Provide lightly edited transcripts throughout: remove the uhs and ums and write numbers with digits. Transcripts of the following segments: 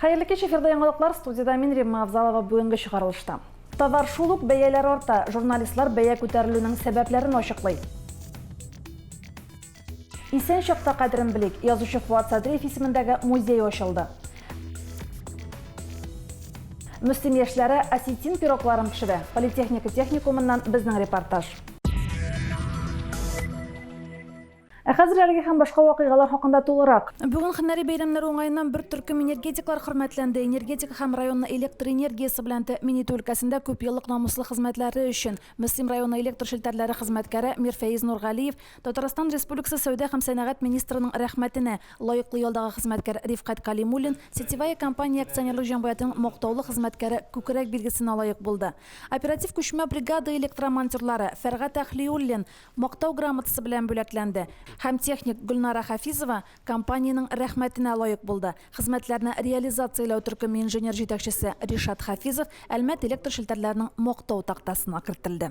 Хәерле кич, эфирда яңалыклар, студиядә мин Римма Авзалова бүгенге чыгарылышта. Товар шул ук бәяләр арта, журналистлар бәя күтәрелүнең сәбәпләрен ачыклый. Исән чакта кадерен белик, язучы Фуат Садриев исемендәге музей ачылды. Мөслим яшьләре осетин пирогларын пешерә. Политехника техникумыннан безнең репортаж. Ә хәзер әлеге һәм башка вакыйгалар хакында тулырак. Бүген һөнәри бәйрәмнәр уңаеннан бер төркем энергетиклар хөрмәтләнде. Энергетика һәм районны электр энергиясе белән тәэмин итү өлкәсендә күпьеллык намуслы хезмәтләре өчен Мөслим районы электр челтәрләре хезмәткәре Мирфәиз Нургалиев Татарстан Республикасы сәүдә һәм сәнәгать министрының Рәхмәтенә, лаеклы ялдагы хезмәткәр Рифкать Калимуллин Сетевая компания акционерлык җәмгыятенең мактаулы хезмәткәре күкрәк билгесенә лаек булды. Оператив күчмә бригада электромонтерлары Фәргать Әһлиуллин, Мактау грамотасы белән бүләкләнде һәм техник Гөлнара Хафизова компаниянең рәхмәтенә лаек булды. Хезмәтләрне реализацияләү төркеме инженер-җитәкчесе Ришат Хафизов Әлмәт электр челтәрләренең Мактау тактасына кертелде.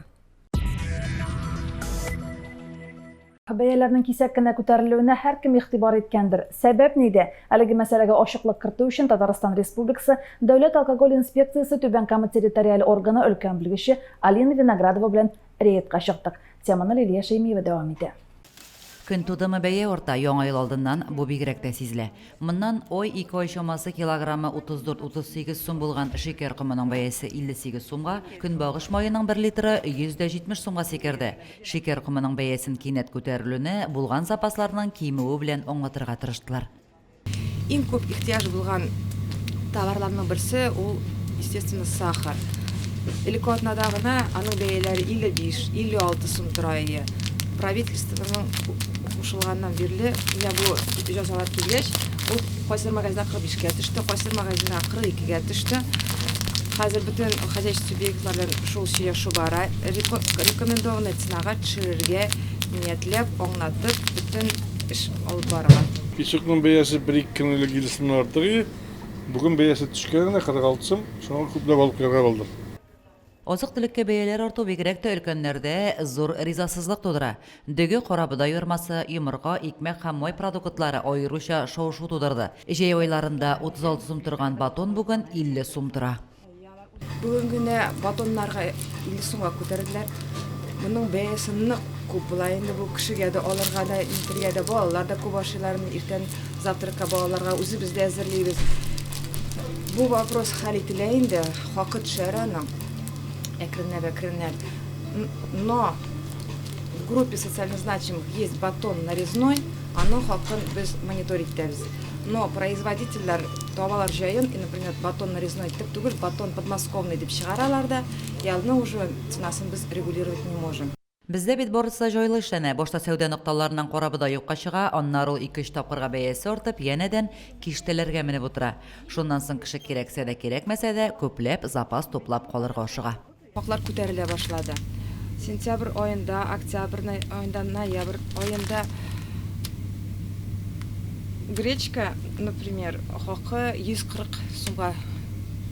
Бәяләрнең кисәк кенә күтәрелүенә һәркем игътибар иткәндер. Сәбәп нидә? Әлеге мәсьәләгә ачыклык кертү өчен Татарстан Республикасы Дәүләт алкоголь инспекциясе Түбән Кама территориаль органы өлкән белгече Алина Виноградова белән Рейдка чыктык. Теманы Лилия Шәймиева дәвам итә. Көн тудымы бәя арта, Яңа ел алдыннан бу бигрәк тә сизелә. Моннан ай-ике ай чамасы килограммы 34-38 сум булган шикәр комының бәясе 58 сумга, көнбагыш маеның бер литры 170 сумга сикерде. Шикәр комының бәясен кинәт күтәрелүне булган запасларның кимүе белән аңлатырга тырыштылар. Иң күп ихтыяҗ булган товарларның берсе ул, естественно, сахар. Элекке атнада гына аның бәяләре 55, 56 сум тора иде. Правительствоның кушылганнан бирле, менә бу җәзалар килгәч, ул кайсыдыр магазинда 45 кә төште, кайсыдыр магазинда 42 гә төште. Хәзер бөтен хозяйство субъектлар белән шул сөйләшү бара. Рекомендованный ценага төшерергә ниятләп, аңлатып, бөтен эш алып барыла. Песокның бәясе бер-ике көн элек 50 сумнан артык иде. Бүген бәясе төшкән генә, 46 сум. Шуңа күпләп алып куярга булдык. Азык-төлеккә бәяләр арту бигрәк тә өлкәннәрдә зур ризасызлык тудыра. Дөге, карабодай ярмасы, йомырка, икмәк һәм май продуктлары аеруча шау-шу тудырды. Җәй айларында 36 сум торган батон бүген 50 сум тора. Бүген генә батоннарга 50 сумга күтәрделәр. Моның бәясе нык күп була инде бу кешегә дә алырга да, илтергә дә. Балалар да күп ашыйлар. Менә иртән завтракка балаларга үзебез дә әзерлибез. Бу вопрос хәл ителә инде, хакы төшәр аның әкренләп-әкренләп. Но в группе социально значимых есть батон нарезной, аның хакын без мониторить итәбез. Но производительләр табалар җаен, и, например, батон нарезной итеп түгел, батон подмосковный дип чыгаралар да, и аны уже ценасын без регулировать не можем. Бездә бит барысы да җайлы эшләнә, башта сәүдә нокталарыннан карабодай юкка чыга, аннары ул ике-өч тапкырга бәясе артып, янәдән киштәләргә менеп утыра. Шуннан соң кеше кирәксә дә, кирәкмәсә дә, күпләп запас туплап калырга ашыга. Хаклар күтәрелә башлады. Сентябрь аенда, октябрь аенда, ноябрь аенда гречка, например, хакы 140 сумга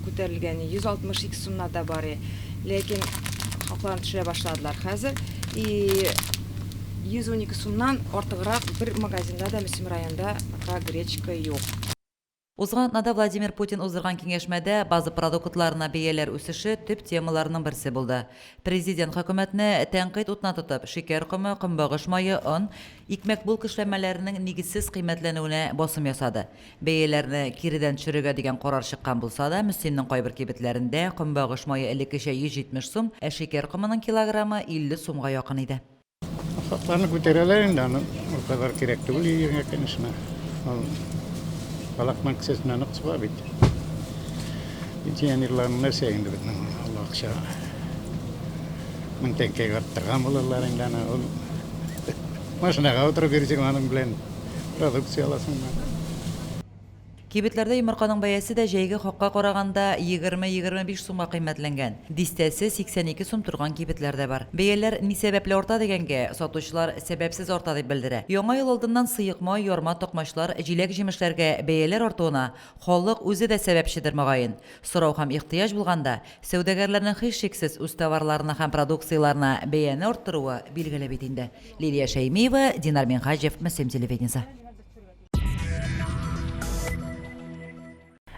күтәрелгән, 162 сумна да бар. Ләкин хакларын төшерә башладылар хәзер. И 112 сумнан артыграк бер магазинда да Мөслим районында пока гречка юк. Узган атнада Владимир Путин уздырган киңәшмәдә база продуктларына бәяләр үсеше төп темаларның берсе булды. Президент хөкүмәтне тәнкыйть утына тотып, шикәр комы, көнбагыш мае, он, икмәк-булка эшләнмәләренең нигезсез кыйммәтләнүенә басым ясады. Бәяләрне киредән төшерергә дигән карар чыккан булса да, Мөслимнең кайбер кибетләрендә көнбагыш мае элеккечә 170 сум, ә шикәр комының килограммы 50 сумга якын иде. Хакларны күтәрәләр инде, аны ул кадәр кирәк түгел өйгә, конечно. Ул халыкның кесәсенә нык суга бит. Пенсионерларның нәрсә инде безнең ул акча. Мең тәңкәгә арттырган булырлар инде аны. Ул машинага утырып йөрисең аның белән, продукция аласың. Кибетләрдә йомырканың бәясе дә җәйге хакка караганда 20-25 сумга кыйммәтләнгән. Дистәсе 82 сум торган кибетләр дә бар. Бәяләр ни сәбәпле арта дигәнгә, сатучылар сәбәпсез арта дип белдерә. Яңа ел алдыннан сыек май, ярма, токмачлар, җиләк-җимешләргә бәяләр артуына халык үзе дә сәбәпчедер, мөгаен. Сорау һәм ихтыяҗ булганда, сәүдәгәрләрнең һичшиксез үз товарларына һәм продукцияләренә бәяне арттыруы билгеле бит инде. Лилия Шәймиева, Динар Минһаҗев, Мөслим телевидениесе.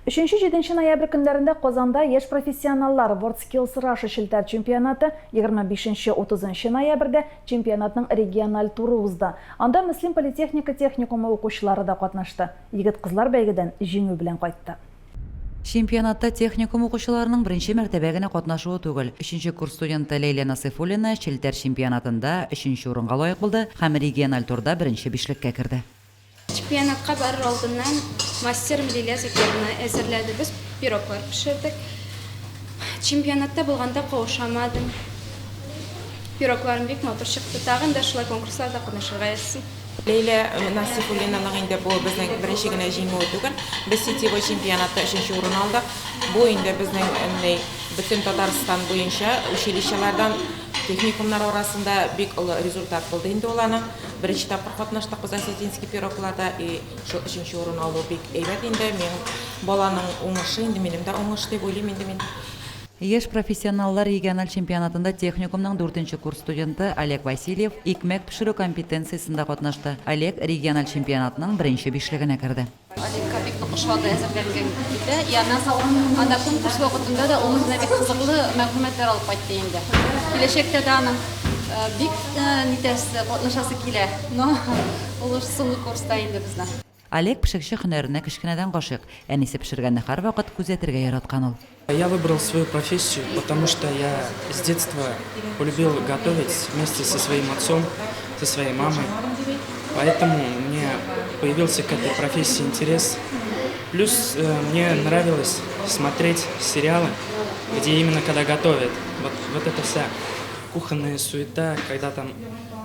Өченче-җиденче ноябрь көннәрендә Казанда Яшь профессионаллар WorldSkills Russia челтәр чемпионаты, 25-30 ноябрьдә чемпионатның региональ туры узды. Анда Мөслим политехника техникумы укучылары да катнашты. Егет-кызлар бәйгедән җиңү белән кайтты. Чемпионатта техникум укучыларының беренче мәртәбә генә катнашуы түгел. Өченче курс студенты Ләйлә Насыйфуллина челтәр чемпионатында өченче урынга лаек булды һәм региональ турда беренче бишлеккә керде. Чемпионатка барыр алдыннан мастерым Лилия Закировна әзерләде. Без пироглар пешердек. Чемпионатта булганда каушамадым. Пирогларым бик матур чыкты. Тагын да шулай конкурсларда катнашырга язсын. Ләйлә Насыйфуллинаның инде бу безнең беренче генә җиңүе түгел. Без сетевой чемпионатта өченче урын алдык. Бу инде безнең бөтен Татарстан буенча училищелардан Техникумнар арасында бик олы результат булды инде ул аның. Беренче тапкыр катнаштык без осетинский пирогларда и шул өченче урын алу бик әйбәт инде. Мин баланың уңышы инде минем дә уңыш дип уйлыйм инде мин. Яшь профессионаллар региональ чемпионатында техникумның дүртенче курс студенты Олег Васильев икмәк пешерү компетенциясендә катнашты. Олег региональ чемпионатның беренче бишлегенә керде. Олегка бик нык ошады әзерләнгән китә. И аннан соң анда конкурс вакытында да ул үзенә бик кызыклы мәгълүматлар алып кайтты инде. Киләчәктә дә аның бик нитәсе, катнашасы килә. Но ул уже соңгы курста инде безнең. Олег пешекче һөнәренә кечкенәдән гашыйк. Әнисе пешергәнне һәрвакыт күзәтергә яраткан ул. Я выбрал свою профессию, потому что я с детства полюбил готовить вместе со своим отцом, со своей мамой. Поэтому мне появился к этой профессии интерес. Плюс э, мне нравилось смотреть сериалы, где именно когда готовят. Вот, вот эта вся кухонная суета, когда там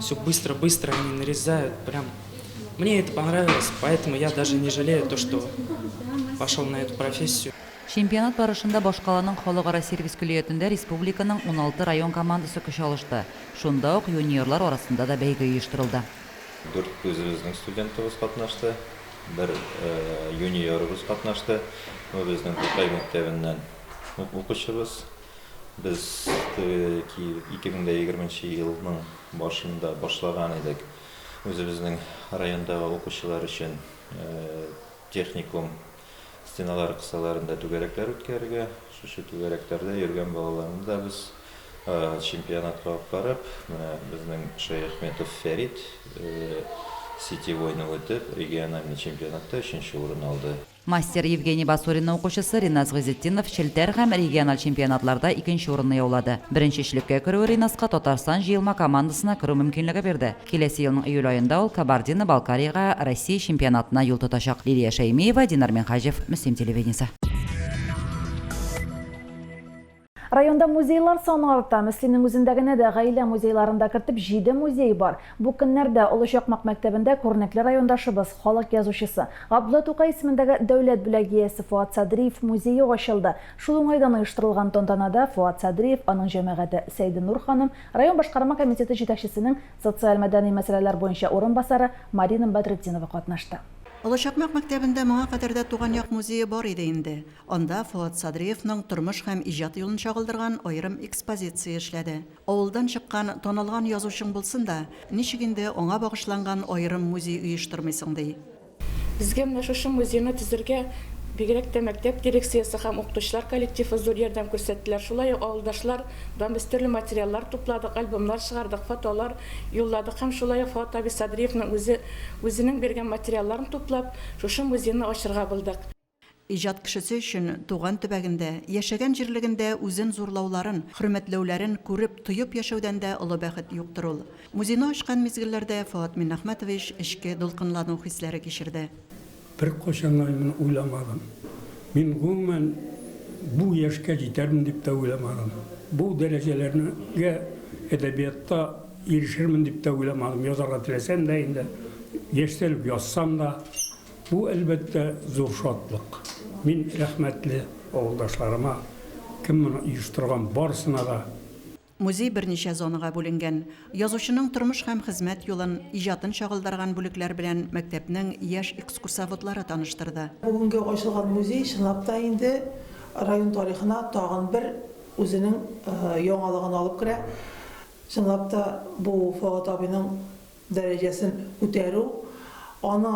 все быстро-быстро они нарезают, прям мне это понравилось, поэтому я даже не жалею то, что пошел на эту профессию. Чемпионат барышында башкаланың Халыкара сервис көллиятендә республиканың уналты район командасы көч алышты. Шунда ук юниорлар арасында да бәйге оештырылды. Дүрт үзебезнең студентыбыз катнашты, бер юниорыбыз катнашты. Бу безнең Тукай мәктәбеннән укучыбыз. Без 2020 нче елның башында башлаган идек үзебезнең райондагы укучылар өчен техникум Стеналар кысаларында түгәрәкләр үткәрергә, шушы түгәрәкләрдә йөргән балаларны да без чемпионатка алып барып, менә безнең Шәяхметов Фәрит сетевойны үтеп, региональный чемпионатта өченче урын алды. Мастер Евгений Басуринның укучысы Риназ Гыйзетдинов челтәр һәм региональ чемпионатларда икенче урынны яулады. Беренче өчлеккә керүе Риназка Татарстан җыелма командасына керү мөмкинлеге бирде. Киләсе елның июль аенда ул Кабардино-Балкариягә Россия чемпионатына юл тотачак. Лилия Шәймиева, Динар Минһаҗев, Мөслим телевидениесе. Районда музейлар саны арта. Мөслимнең үзендә генә дә гаилә музейларын да кертеп җиде музей бар. Бу көннәрдә Олы Чакмак мәктәбендә күренекле райондашыбыз, халык язучысы, Габдулла Тукай исемендәге дәүләт бүләге иясе Фоат Садриев музее ачылды. Шул уңайдан оештырылган тантанада Фоат Садриев, аның җәмәгате Сәйденур ханым, Район башкарма комитеты җитәкчесенең социаль-мәдәни мәсьәләләр буенча урынбасары Марина Бәдретдинова катнашты. Олы Чакмак мәктәбендә моңа кадәр дә туган як музее бар иде инде. Анда Фоат Садриевның тормыш һәм иҗат юлын чагылдырган аерым экспозиция эшләде. Авылдан чыккан танылган язучың булсын да, ничек инде аңа багышланган аерым музей оештырмыйсың, ди. Безгә менә шушы музейны төзергә бигрәк тә мәктәп дирекциясе һәм укытучылар коллективы зур ярдәм күрсәттеләр. Шулай ук авылдашлар дан без төрле материаллар тупладык, альбомнар чыгардык, фотолар юлладык һәм шулай ук Фоат абый Садриевның үзе үзенең биргән материалларын туплап, шушы музейны ачырга булдык. Иҗат кешесе өчен туган төбәгендә, яшәгән җирлегендә үзен зурлауларын, хөрмәтләүләрен күреп, тоеп яшәүдән дә олы бәхет юктыр ул. Музейны ачкан мизгелләрдә Фоат Миннәхмәтович эчке дулкынлану хисләре кичерде. Беркайчан да мин моны уйламадым. Мин, гомумән, бу яшькә җитәрмен дип тә уйламадым. Бу дәрәҗәләргә әдәбиятта ирешермен дип тә уйламадым. Язарга теләсәм дә инде, яшьтән үк язсам да, Бу, әлбәттә, зур шатлык. Мин рәхмәтле авылдашларыма, кем моны оештырган, барысына да. Музей берничә зонага бүленгән. Язучының тормыш һәм хезмәт юлын, иҗатын чагылдырган бүлекләр белән мәктәпнең яшь экскурсоводлары таныштырды. Бүгенге ачылган музей чынлап та инде район тарихына тагын бер үзенең яңалыгын алып керә. Чынлап та бу Фоат абыйның дәрәҗәсен күтәрү, аны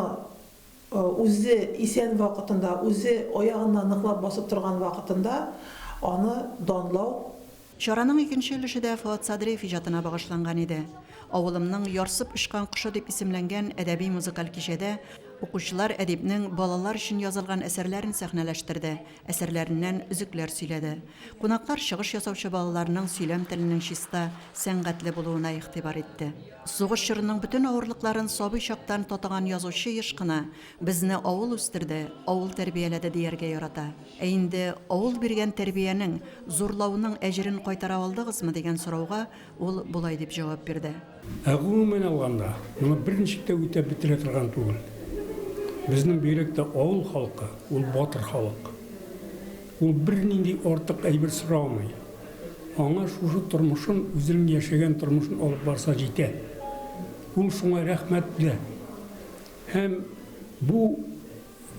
Үзе исән вакытында, үзе аягына ныклап басып торган вакытында аны данлау. Чараның икенче өлеше дә Фоат Садриев иҗатына багышланган иде. Авылымның ярсып очкан кошы дип исемләнгән әдәби-музыкаль кичәдә укучылар әдипнең балалар өчен язылган әсәрләрен сәхнәләштерде, әсәрләреннән өзекләр сөйләде. Кунаклар чыгыш ясаучы балаларның сөйләм теленең чиста, сәнгатьле булуына игътибар итте. Сугыш чорының бөтен авырлыкларын сабый чактан татыган язучы еш кына, Безне авыл үстерде, авыл тәрбияләде, дияргә ярата. Ә инде авыл биргән тәрбиянең, зурлауның әҗерен кайтара алдыгызмы, дигән сорауга ул болай дип җавап бирде. Ә гомумән алганда, моны берничек тә үтәп бетерә торган түгел. Безнең бигрәк тә авыл халкы, ул батыр халык. Ул бернинди артык әйбер сорамый. Аңа шушы тормышын, үзенең яшәгән тормышын алып барса җитә. Ул шуңа рәхмәтле. Һәм бу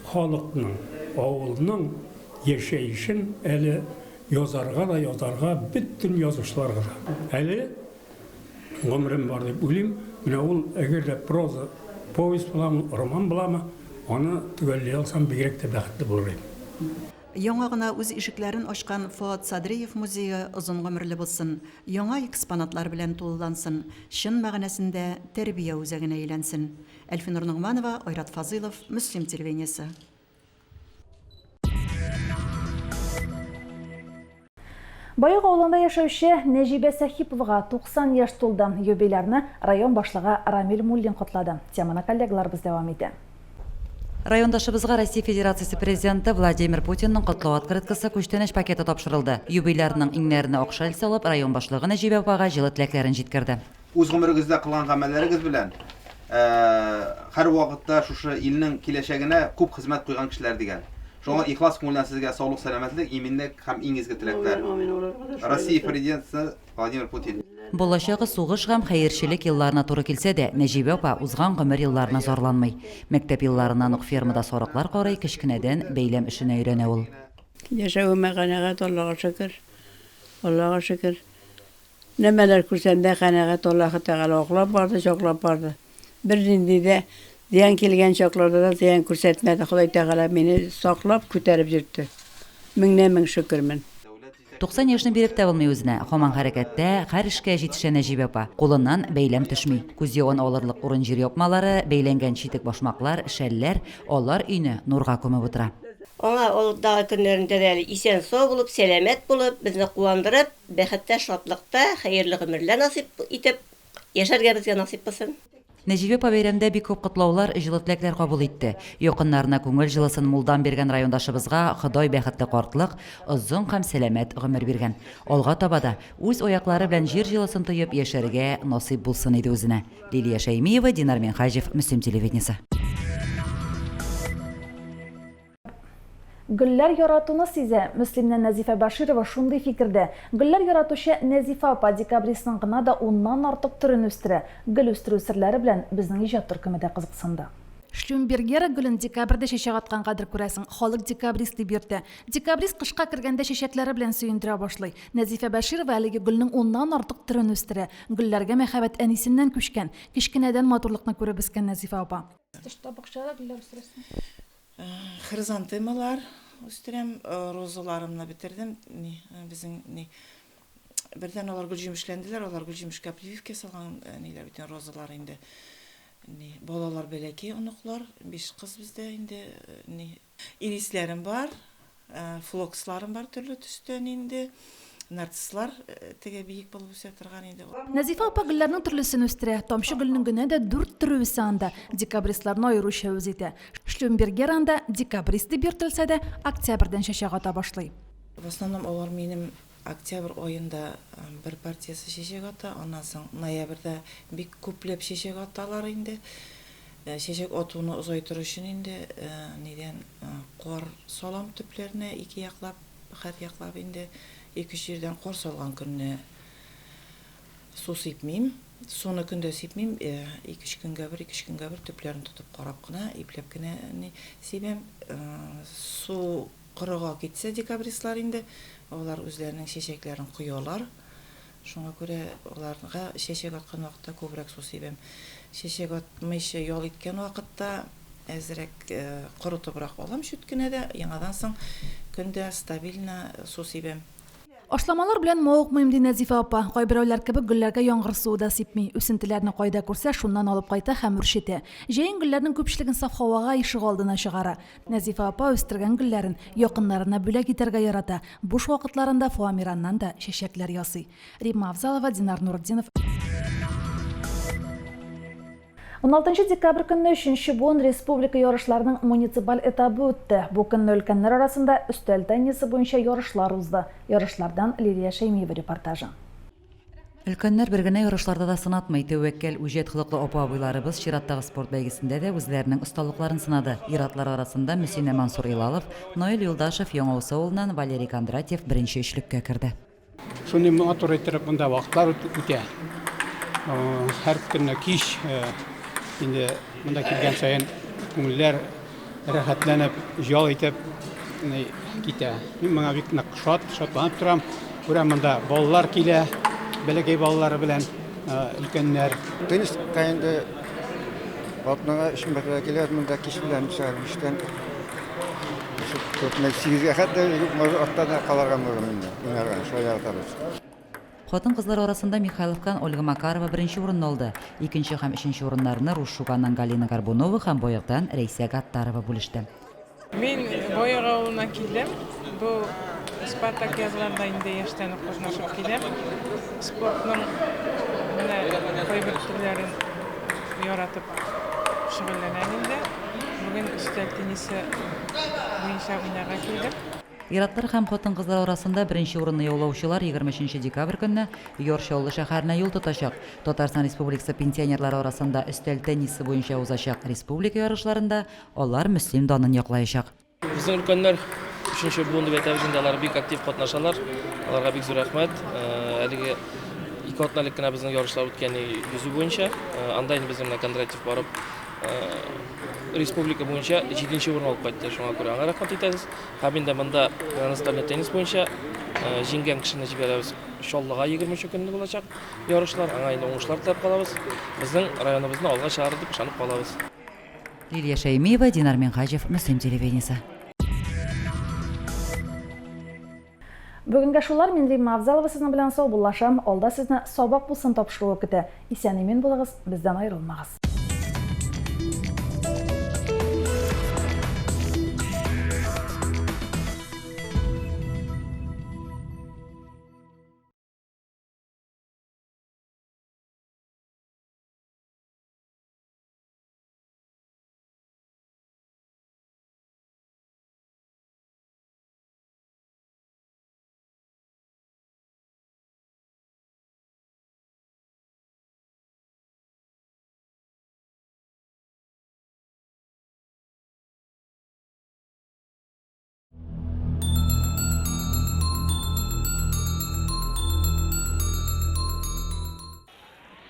халыкның, авылның яшәешен әле язарга да язарга бөтен язучыларга да. Әле гомерем бар дип уйлыйм. Менә ул, әгәр дә проза, повесть буламы, роман буламы, аны төгәлли алсам, бигрәк тә бәхетле булыр идем. Яңа гына үз ишекләрен ачкан Фоат Садриев музее озын гомерле булсын, яңа экспонатлар белән тулылансын, чын мәгънәсендә тәрбия үзәгенә әйләнсен. Әлфинур Ногманова, Айрат Фазыйлов, Мөслим телевидениесе. Баек авылында яшәүче Нәҗибә Сәхиповага 90 яшь тулды. Юбилярны район башлыгы Рамил Муллин котлады. Теманы коллегаларыбыз дәвам итә. Райондашыбызга Россия Федерациясе Президенты Владимир Путинның котлау открыткасы, күчтәнәч пакеты тапшырылды. Юбилярның иңнәренә ак шәл салып, район башлыгы Нәҗибә апага җылы теләкләрен җиткерде. Үз гомерегездә кылган гамәлләрегез белән һәрвакытта шушы илнең киләчәгенә күп хезмәт куйган кешеләр дигән. Шуңа ихлас күңелдән сезгә саулык-сәламәтлек, иминлек һәм иң изге теләкләр. Россия Президенты Владимир Путин. Балачагы сугыш һәм хәерчелек елларына туры килсә дә, Нәҗибә апа узган гомер елларына зарланмый. Мәктәп елларыннан ук фермада сарыклар карый, кечкенәдән бәйләм эшенә өйрәнә ул. Яшәвемә канәгать, Аллага шөкер. Аллага шөкер. Нәмәләр күрсәм дә канәгать, Аллаһы Тәгалә аклап барды, җаклап барды. Бернинди дә зыян килгән чакларда да зыян күрсәтмәде, Ходай Тәгалә мине саклап, күтәреп йөртте. Меңнән-мең шөкермен. 90 яшьне биреп тә булмый үзенә. Һаман хәрәкәттә, һәр эшкә җитешә Нәҗибә апа. Кулыннан бәйләм төшми. Күз явын алырлык урын-җир япмалары, бәйләнгән читек-башмаклар, шәлләр, алар өйне нурга күмеп утыра. Аңа алдагы көннәрендә дә әле исән-сау булып, сәламәт булып, безне куандырып, бәхеттә, шатлыкта, хәерле гомерләр насыйп итеп, яшәргә безгә насыйп булсын. Нәҗибә апа бәйрәмдә бик күп котлаулар, җылы теләкләр кабул итте. Якыннарына күңел җылысын мулдан биргән райондашыбызга Ходай бәхетле картлык, озын һәм сәламәт гомер биргән. Алга таба да үз аяклары белән җир җылысын тоеп яшәргә насыйп булсын иде үзенә. Лилия Шәймиева, Динар Минһаҗев, Мөслим телевидениесе. Гөлләр яратуны сизә. Мөслимнән Нәзифә Бәширова шундый фикердә. Гөлләр яратучы Нәзифә апа декабристның гына да уннан артык төрен үстерә. Гөл үстерү серләре белән безнең иҗат төркеме дә кызыксынды. Шлюмбергера гөлен декабрьдә чәчәк аткангадыр, күрәсең, халык декабрист дип йөртә. Декабрист кышка кергәндә чәчәкләре белән сөендерә башлый. Нәзифә Бәширова әлеге гөлнең уннан артык төрен үстерә. Гөлләргә мәхәббәт әнисеннән күчкән. Кечкенәдән матурлыкны күреп үскән Нәзифә апа. Тышта бакчада гөлләр үстерәсең. Хризантемалар үстерәм, розаларымны бетердем. Ни, безнең ни бердән алар гөл җимешләнделәр, алар гөл җимешкә прививка ясалган ниләр бит розалар инде. Ни, балалар бәләкәй оныклар, биш кыз бездә инде, ни. Ирисләрем бар, флоксларым бар төрле төстән инде. Нарцисслар теге биек булып үсә торган инде. Нәзифә апа гөлләрнең төрлесен үстерә. Тамчы гөлнең генә дә дүрт төре үсә анда. Декабристларны аеруча үз итә. Шлюмбергер анда декабрист дип йөртелсә дә, октябрьдән чәчәк ата башлый. В основном алар минем октябрь аенда бер партиясе чәчәк ата, аннан соң ноябрьдә бик күпләп чәчәк аталар инде. Чәчәк атуны озайтыр өчен инде нидән кар салам төпләренә ике яклап. Һәр яклап инде ике-өч җирдән кар салган көнне су сипмим. Суны көн дә сипмим, ике-өч көнгә бер, ике-өч көнгә бер төпләрен тотып карап кына, ипләп кенә ни сибәм. Су корыга китсә декабристлар инде, алар үзләренең чәчәкләрен коялар. Шуңа күрә аларга чәчәк аткан вакытта күбрәк су сибәм. Чәчәк атмыйча ял иткән вакытта әзрәк корытыбрак алам чүт кенә дә, яңадан соң көн дә стабильно су сибәм. Ашламалар белән мавыкмыйм, ди Нәзифә апа. Кайберәүләр кебек гөлләргә яңгыр суы да сипми. Үсентеләрне кайда күрсә, шуннан алып кайта һәм үрчетә. Җәен гөлләрнең күпчелеген саф һавага, ишегалдына чыгара. Нәзифә апа үстергән гөлләрен якыннарына бүләк итәргә ярата. Буш вакытларында фоамираннан да чәчәкләр ясый. Римма Авзалова, Динар Нуртдинов. 16 декабрь көнне өченче буын республика ярышларының муниципаль этабы үтте. Бу көнне өлкәннәр арасында өстәл теннисы буенча ярышлар узды. Ярышлардан Лилия Шәймиева репортажы. Өлкәннәр бер генә ярышларда да сынатмый. Тәвәккәл, үҗәт холыклы апа-абыйларыбыз чираттагы спорт бәйгесендә дә үзләренең осталыкларын сынады. Ир-атлар арасында Мөсинә Мансур Илалов, Наил Юлдашев, Яңа Усы авылыннан Валерий Кондратьев беренче өчлеккә керде. Шундый матур иттереп монда вакытлар үтә. Һәр көнне кич инде монда килгән саен күңелләр рәхәтләнеп, ял итеп китә. Мин моңа бик нык шат, шатланып торам. Күрәм монда балалар килә, бәләкәй балалары белән өлкәннәр. Тенниска инде атнага өч мәртәбә киләбез монда кич белән сәгать биштән. Күпме сигезгә хәтта может артта да калырга мөмкин инде. Уйнарга шулай яратабыз. Хатын-кызлар арасында Михайловкадан Ольга Макарова беренче урынны алды. Икенче һәм өченче урыннарны Рус Шуганнан Галина Горбунова һәм Боектан Рәйсә Гаттарова бүлеште. Мин Боек авылыннан килдем. Бу спартакиадаларда инде яшьтән үк катнашып киләм. Спортның менә кайбер төрләрен яратып шөгыльләнәм инде. Бүген өстәл теннисы буенча уйнарга килдем. Ир-атлар һәм хатын-кызлар арасында беренче урынны яулаучылар 23 декабрь көнне Яр Чаллы шәһәренә юл тотачак. Татарстан Республикасы пенсионерлары арасында өстәл теннисы буенча узачак республика ярышларында алар Мөслим данын яклаячак. Безнең өлкәннәр, өченче буын дип әйтәбез инде, алар бик актив катнашалар. Аларга бик зур рәхмәт. Әлеге ике атна элек кенә безнең ярышлар үткән йөзү буенча. Анда инде безнең менә Кондратьев барып республика буенча җиденче урын алып кайтты. Шуңа күрә аңа рәхмәт әйтәбез. Һәм инде монда настольный теннис буенча җиңгән кешене җибәрәбез. Чаллыга 23 көнне булачак ярышлар. Аңа инде уңышлар теләп калабыз. Безнең районыбызны алга чыгарыр дип ышанып калабыз. Лилия Шәймиева, Динар Минһаҗев, Мөслим телевидениесе. Бүгенгә шулар, мин Римма Авзалова сезнең белән саубуллашам. Алда сезне Сабак булсын тапшыруы көтә. Исән-имин булыгыз, бездән аерылмагыз.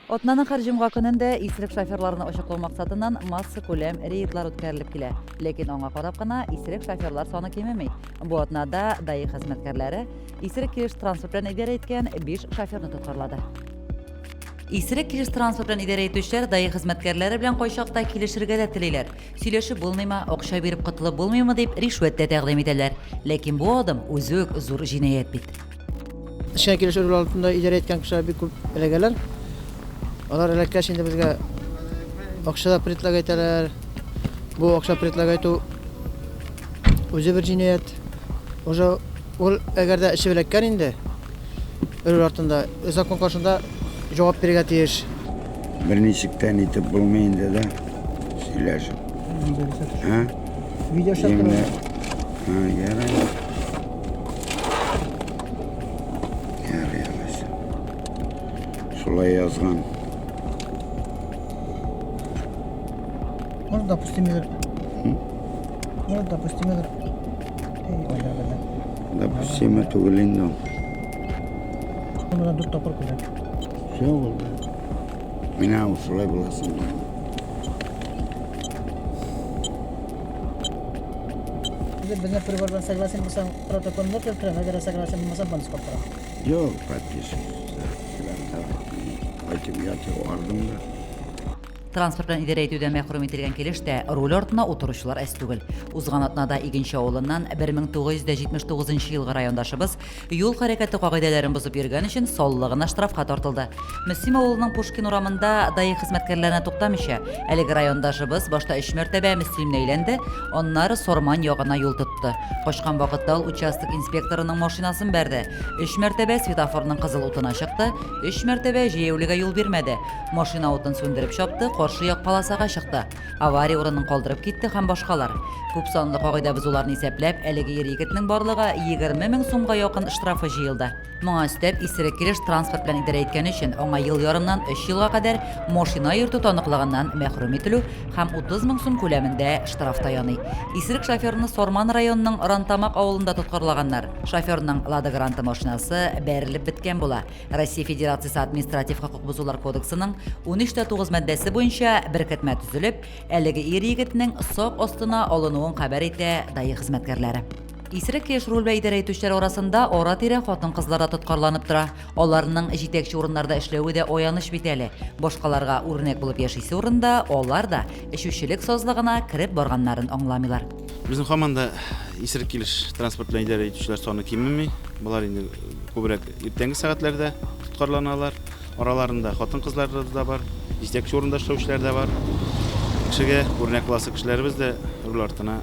Атнаның һәр җомга көнендә исерек шоферларны ачыклау максатыннан массакүләм рейдлар үткәрелеп килә. Ләкин аңа карап кына исерек шоферлар саны кимеми. Бу атнада ДАИ хезмәткәрләре исерек килеш транспорт белән идарә иткән 5 шоферны тоткарлады. Исерек килеш транспорт белән идарә итүчеләр ДАИ хезмәткәрләре белән кайчакта килешергә дә телиләр. Сөйләшеп булмыймы, акча биреп котылып булмыймы дип ришвәт тә тәкъдим итәләр. Ләкин бу адым үзе үк зур җинаять бит. Эшкә килеш руль артында идарә иткән кешеләр бик күп эләгәләр. Алар эләккәч инде безгә акча да предлаг итәләр. Бу акча предлаг итү үзе бер җинаять. Уже ул әгәр дә эчеп эләккән инде руль артында, закон каршында җавап бирергә тиеш. Берничек тә нитеп булмый инде дә сөйләшеп. Ә? Видео шаптырып. Һа, ярый. Ярый, алайса. Шулай язган. Может, допустимыйдыр. Может, допустимыйдыр. Эй, уйлар Допустимо түгел инде ул. Монда дүрт тапкыр күрдем. Все булды. Менә ул шулай буласын. Безнең прибор белән согласен булсаң, протоколны керттерәм, әгәр согласен булмасаң, бонус каптырам. Юк, подписывайся. Кайтып ятып ардым да. Транспорт белән идарә итүдән мәхрүм ителгән килеш тә руль артына утыручылар әз түгел. Узган атнада Игенче авылыннан 1979 нчы елгы райондашыбыз юл хәрәкәте кагыйдәләрен бозып йөргән өчен саллы гына штрафка тартылды. Мөслим авылының Пушкин урамында ДАИ хезмәткәрләренә туктамыйча, әлеге райондашыбыз башта өч мәртәбә Мөслимне әйләнде, аннары Сорман ягына юл тотты. Качкан вакытта ул участок инспекторының машинасын бәрде, өч мәртәбә светофорның кызыл утына чыкты, өч мәртәбә җәяүлегә юл бирмәде. Машина утын сүндереп чапты, каршы як полосага чыкты, авария урынын калдырып китте һәм башкалар. Күп санлы кагыйдә бозуларны исәпләп, әлеге ир-егетнең барлыгы 20 мең сумга якын штрафы җыелды. Моңа өстәп, исерек килеш транспорт белән идарә иткән өчен аңа ел ярымнан өч елга кадәр машина йөртү таныклыгыннан мәхрүм ителү һәм 30 мең сум күләмендә штраф та яный. Исерек шоферны Сарман районының Рантамак авылында тоткарлаганнар. Шоферның Лада Гранта машинасы бәрелеп беткән була. Россия Федерациясе Административ хокук бозулар кодексының 13.9 маддәсе буенча беркетмә төзелеп, әлеге ир-егетнең сак астына алынуын хәбәр итә ДАИ хезмәткәрләре. Исерек килеш руль белән идарә итүчеләр арасында ара-тирә хатын-кызлар да тоткарланып тора. Аларның җитәкче урыннарда эшләве дә аяныч бит әле. Башкаларга үрнәк булып яшисе урында алар да эчүчелек сазлыгына кереп барганнарын аңламыйлар. Безнең һаман да исерек килеш транспорт белән идарә итүчеләр саны кимеми. Болар инде күбрәк иртәнге сәгатьләрдә тоткарланалар. Араларында хатын-кызлар да бар, җитәкче урында эшләүчеләр дә бар. Кешегә үрнәк буласы кешеләребез дә руль артына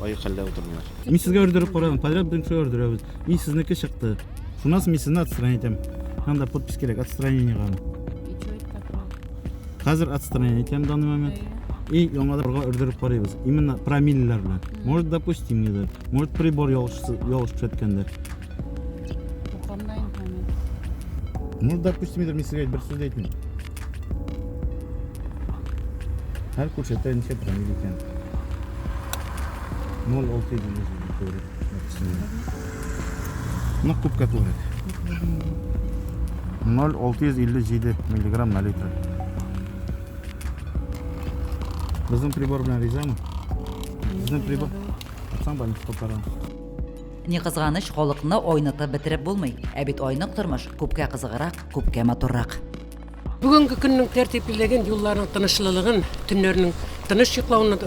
аек хәлдә утырмыйлар. Мин сезгә өрдереп карадым, подряд бөтен кешегә өрдерәбез. И сезнеке чыкты. Шуннан соң мин сезне отстранить итәм. Анда подпись кирәк, отстранениегә. Хәзер отстранение итәм данный момент. И яңадан борга өрдереп карыйбыз. Именно промиллеләр белән. Может, допустимыйдыр, может, прибор ялгыш ялгыш күрсәткәндер. Может, допустимыйдыр, мин сезгә бер сүз дә әйтмим. Һәр күрсәтә ничә промилле икән. 0,6 күбрәк. Ну, күпкә күбрәк. 0,657 миллиграмм на литр. Безнең прибор белән ризамы? Безнең прибор. Атсаң больница тоткарам. Ни кызганыч, халыкны айнытып бетереп булмый. Ә бит айнык тормыш күпкә кызыграк, күпкә матуррак. Бүгенге көннең тәртиплелеген, юлларның тынычлылыгын, төннәрнең тыныч йоклауны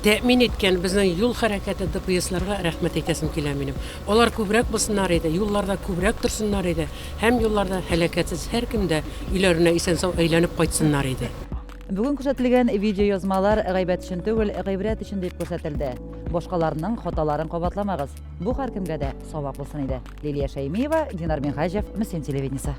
тәэмин иткән безнең юл хәрәкәте ДПСларга рәхмәт әйтәсем килә минем. Алар күбрәк булсыннар иде, юлларда күбрәк торсыннар иде һәм юлларда һәлакәтсез һәркем дә өйләренә исән-сау әйләнеп кайтсыннар иде. Бүген күрсәтелгән видеоязмалар гайбәт өчен түгел, гыйбрәт өчен дип күрсәтелде. Башкаларның хаталарын кабатламагыз. Бу һәркемгә дә сабак булсын иде. Лилия Шәймиева, Динар Минһаҗев, Мөслим телевидениесе.